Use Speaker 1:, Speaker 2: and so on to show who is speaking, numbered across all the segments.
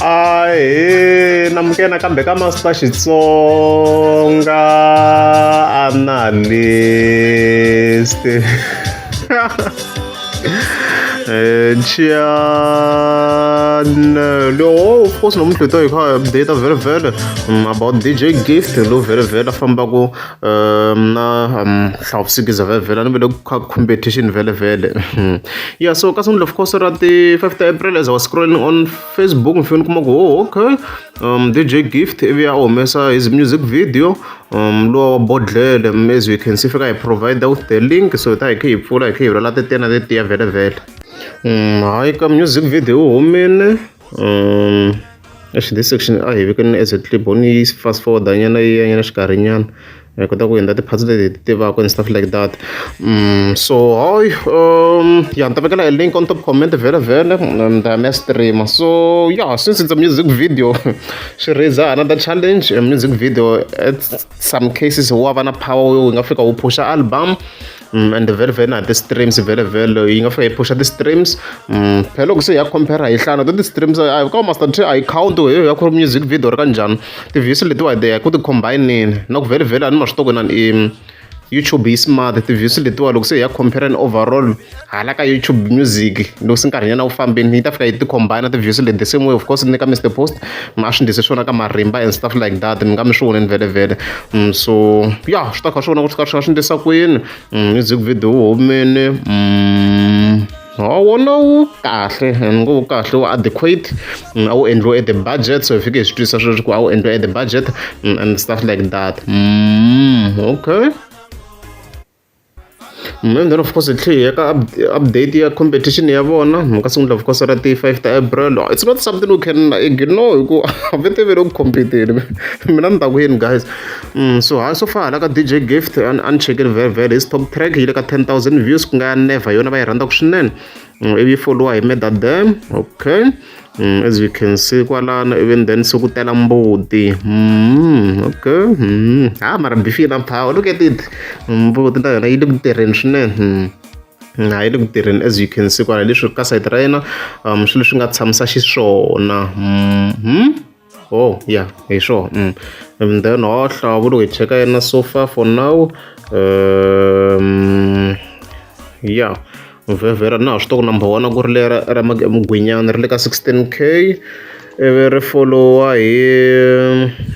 Speaker 1: Ahee namukela nakambe ka Master Xitsonga Analyst. Channel oh, of course namuntlha hi ta hi kha hi update vhele vhele about DJ Gift lowu vhele vhele a fambaka na Hlawusikiza vhele vhele a ni vele kha competition vhele vhele yeah so ka of course ra ti 5 ta April as I was scrolling on Facebook ni fike ni kuma ku oh okay DJ Gift ivi a humesa his music video luwa wa bodlele as you can see fika hi provide with the link so hi ta hi khe hi pfula hi khe hi rhwala tetiya na tetiya vhele vhele hayi ka music video wu humile actually this section a hi vekeni as a clip ni yi fast forward nyana yi ya nyana xikarhi nyana hi kota ku hundza ti-parts leti hi ti tivaka and stuff like that so hayi ya ni ta vekela a link on top comment vhele vhele ni ta ya mi ya stream so yeah since it's a music video swi raise another challenge a music video at some cases wa va na power yo yi nga fika wu phusha album and vhele vhele na ti-streams vhele vhele yi nga fika yi phusha ti-streams phela loko se hi ya compare hi hlana to ti-streams a ka Master T a yi count hi ya ku ri music video ri ka njhani ti-views letiwa hi ku ti combine-ini na ku vhele vhele a ni ma swi tiva ku inani i YouTube yi smart ti-views letiwa loko se hi ya compare and overall hala ka YouTube music loko se nkarhinyana wu fambini yi ta fika yi ti combine ti-views leti the same way of course ni ka Mr Post a swi ndlise swona ka marimba and stuff like that mi nga mi swi voneni vhele vhele so yeah swi ta kha swi vona ku swi karhi swi ndlisa ku yini music video wu humile ha wona wu kahle ni ngo wu kahle wu adequate a wu endliwe at the budget so hi fike hi swi twisisa sweswo ku a wu endliwe at the budget and stuff like that okay. And then of course hi tlhela hi ya ka update ya competition ya vona ka sungula of course ra ti 5 ta April it's not something we can ignore hi ku a va te ve le ku compete-eni mina ni ta ku yini guys so hayi so far hala ka DJ Gift a ni chekile vhele vhele his top track yi le ka 10,000 views ku nga ya Never yona va yi rhandzaka swinene ivi yi follow-iwa hi Murder Them okay as you can see kwalano ivi then se ku tela mbuti okay ha mara beef yi na power look at it mbuti na yona yi le ku tirheni swinene ha yi le ku tirheni as you can see kwala leswi ka sayiti ra yena swilo leswi nga tshamisa xiswona oh yeah hi swona and then ho hlavo loko hi cheka yena so far for now yeah vhevhera na ha swi tiva ku number one a ku ri lera ra mugwinyana ri le ka 16K ivi ri follow-iwa hi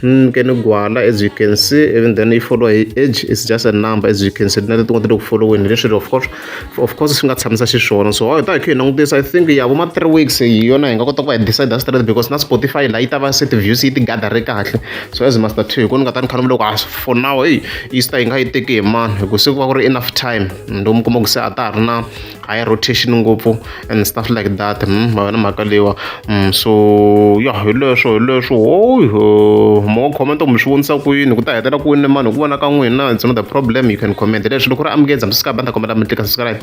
Speaker 1: Nkeni Gwala as you can see even then yi follow-iwa hi age is just a number as you can see na letin'wana ti le ku follow-weni leswi of course swi nga tshamisa xiswona so hi ta hi kha hi langutisa I think ya vo ma 3 weeks hi yona hi nga kota ku va hi decide straight because na Spotify la yi ta va se ti-views yi ti gather kahle so as Master T hi ku ni nga ta ni kha ni loko a for now hey Easter yi nga yi teki hi mani hi ku se ku va ku ri enough time ndo mi kuma ku se a ta ha ri na high rotation ngopfu and stuff like that ma yona mhaka leyiwa so ya hi leswo hi leswo hoyi mo comment kumbe swi vonisa ku yini ku ta hetela ku yini mani hi ku vona ka n'wina it's not a problem you can comment leswi loko ri amukeza mi subscribe a ni ta kombela mi tlika subscribe.